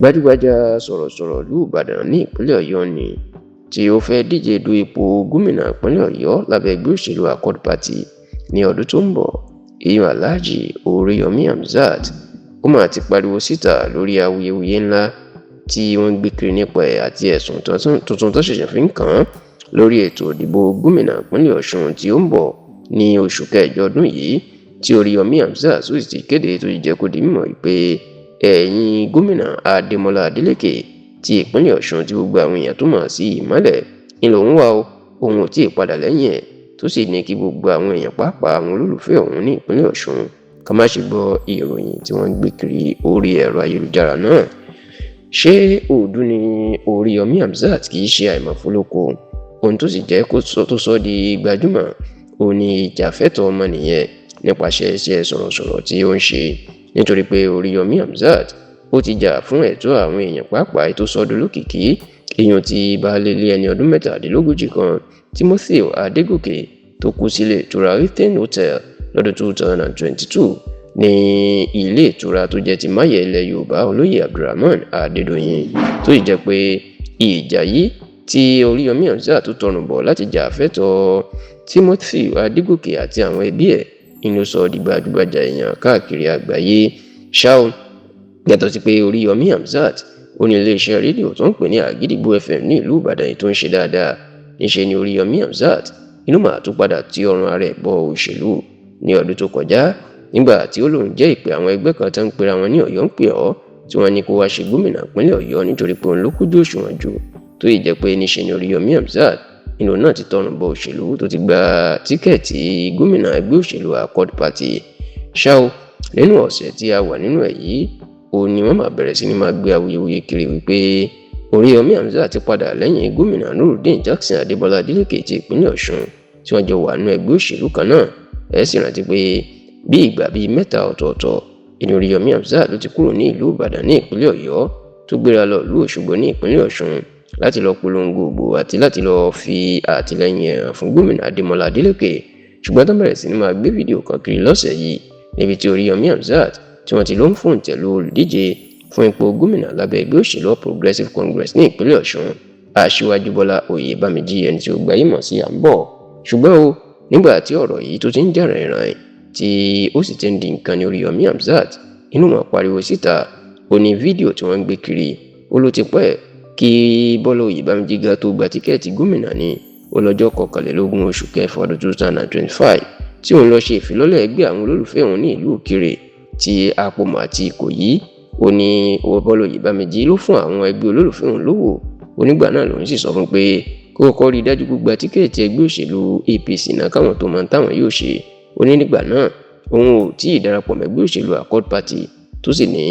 Gbajúgbajà sọ̀rọ̀sọ̀rọ̀ ìlú Ìbàdàn ní ìpínlẹ̀ Ọ̀yọ́ ni tí ó fẹ́ díje du ipò gómìnà ìpínlẹ̀ Ọ̀yọ́ lábẹ́ ẹgbẹ́ òṣèlú Accord Party ní ọdún tó ń bọ̀, ìyẹn Alhaji Oríyọmí Hamzat, ó mà ti pariwo síta lórí awuyewuye ńlá tí wọ́n ń gbé kiri nípa ẹ̀ àti ẹ̀sùn tuntun tó ṣẹ̀ṣẹ̀ fi ń kàn án lórí ètò ìdìbò gómìnà ìpínlẹ̀ Ọ̀ṣun tí ó ń bọ̀ ní oṣù kẹjọ ọdún yìí, tí Oríyọmí Hamzat sì ti kéde tó ti jẹ́ kó di mímọ̀ pé ẹ̀yìn gómìnà Adémọ́lá Adélékè ti ìpínlẹ̀ Ọ̀ṣun tí gbogbo àwọn èèyàn tó mọ̀ sí Ìmọ́lẹ̀ ń lòun wà ó, òun ò tí ì padà lẹ́yìn ẹ̀, tó sì ní kí gbogbo àwọn èèyàn, pàápàá àwọn olólùfẹ́ òun ní ìpínlẹ̀ Ọ̀ṣun, ká má ṣe gbọ́ ìròyìn tí wọ́n ń gbé kiri orí ẹ̀rọ ayélujára náà. Ṣé òdu ni Oríyọmí Hamzat kì í ṣe àìmọ̀fólókò? Ohun tó sì jẹ́ tó sọ di gbajúmọ̀ òun ni ìjàfẹ́tọ̀ọ́ ọmọnìyàn nípasẹ̀ iṣẹ́ sọ̀rọ̀sọ̀rọ̀ tí ó ń ṣe, nítorí pé Oríyọmí Hamzat ó ti jà fún ẹ̀tọ́ àwọn èèyàn, pàápàá ètò sọdún lókìkí èèyàn ti baálé ilé ẹni ọdún 37 kan, Timothy Adégòkè, tó kú sílé ìtura Hilton Hotel lọ́dún 2022 ní ilé ìtura tó jẹ́ ti máyẹ̀ ilẹ̀ Yorùbá, olóyè Abdulrahman Adédọ̀yìn, tó sì jẹ́ pé ìjà yìí tí Oríyọmí Hamzat tó tọrùn bọ̀ láti jà fẹ́tọ̀ọ́ Timothy Adégòkè àti àwọn ẹbí ẹ̀ inú sọ di gbajúgbajà èèyàn káàkiri àgbáyé. Ṣá o, yàtọ̀ sí pé Oríyọmí Hamzat ó ní iléeṣẹ́ rédíò tó ń pè ní Àgídìgbò FM ní ìlú Ìbàdàn tó ń ṣe dáadáa, níṣẹ́ ni Oríyọmí Hamzat inú màá tún padà tí ọrùn ara ẹ̀ bọ òṣèlú ní ọdún tó kọjá, nígbà tí ó lóun jẹ́ ìpè àwọn ẹgbẹ́ kan tó ń pera wọn ní Ọ̀yọ́ ń pè ọ́, tí wọ́n ní kó wá ṣe gómìnà ìpínlẹ̀ Ọ̀yọ́ nítorí pé òun ló kújú òṣùwọ̀n jù, tó yìí jẹ́ pé níṣẹ́ ni Oríyọmí Hamzat inú náà ti tọrùn bọ òṣèlú tó ti gba tíkẹ́ẹ̀tì gómìnà ẹgbẹ́ òṣèlú Accord Party. Ṣá o, nínú ọ̀sẹ̀ tí a wà nínú ẹ̀ yìí, òun ni wọ́n máa bẹ̀rẹ̀ sí ní máa gbé awuyewuye kiri wípé Oríyọmí Hamzat ti padà lẹ́yìn gómìnà Nurudeen Jackson Adébọlá Adélékè ti ìpínlẹ̀ Ọ̀ṣun tí wọ́n jọ wà nínú ẹgbẹ́ òṣèlú kan náà. Ẹ sì rántí pé bí ìgbà bíi mẹ́ta ọ̀tọ̀ọ̀tọ̀ ìní Oríyọmí Hamzat ló ti kúrò ní ìlú Ìbàdàn ní ìpínlẹ̀ Ọ̀yọ́ tó gbéra lọ ìlú Òṣogbo ní ìpínlẹ̀ Ọ̀ṣun láti lọ polongo òbò àti láti lọ fi àtìlẹ́yìn hàn fún gómìnà Adémọlá Adélékè. Ṣùgbọ́n tó bẹ̀rẹ̀ sí ní máa gbé fídíò kan kiri lọ́sẹ̀ yìí níbi tí Oríyọmí Hamzat tí wọ́n ti ló ń fòǹtẹ̀ tẹ̀lú olùdíje fún ipò gómìnà lábẹ́ ẹgbẹ́ òṣèlú Progressive Congress ní ìpínlẹ̀ Ọ̀ṣun, Aṣíwájú Bọ́lá Oyèbámijí, ẹni tí ó gbayé mọ̀ sí à ń bọ̀. Ṣùgbọ́n o, nígbà tí ọ̀rọ̀ yìí tó ti ń jà rìnrìn tí ó sì ti ń di nǹkan ní Oríyọmí Hamzat inú wọn pariwo síta, ó ní fídíò tí wọ́n ń gbé kiri ó ló ti pẹ́ kí Bọ́lá Oyèbámijí ga tó gba tíkẹ́ẹ̀tì gómìnà ní ó lọ́jọ́ 21 oṣù kẹfà ọdún 2025 tí òun lọ ṣe ìfilọ́lẹ̀ ẹgbẹ́ àwọn olólùfẹ́ òun ní ìlú Òkèrè ti Àpòmù àti Ìkòyí. Ó ní Bọ́lá Oyèbámijí ló fún àwọn ẹgbẹ́ olólùfẹ́ òun lówó. Onígbà náà lòun sì sọ fún pé kó kọ́kọ́ rí i dájú gbígba tíkẹ́ẹ̀tì ẹgbẹ́ òṣèlú APC náà káwọn tó mọ táwọn yóò ṣe. Ó ní nígbà náà òun ò tí ì darapọ̀ mẹ́gbẹ́ òṣèlú Accord Party, tó sì ní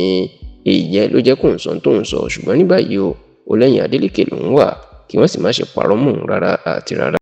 èyí ló jẹ́ kóun sọ tóun sọ. Ṣùgbọ́n ní báyìí o, ó lẹ́yìn Adeleke lòun wà, kí wọ́n sì má ṣe parọ́ mọ́ òun rárá àti rárá.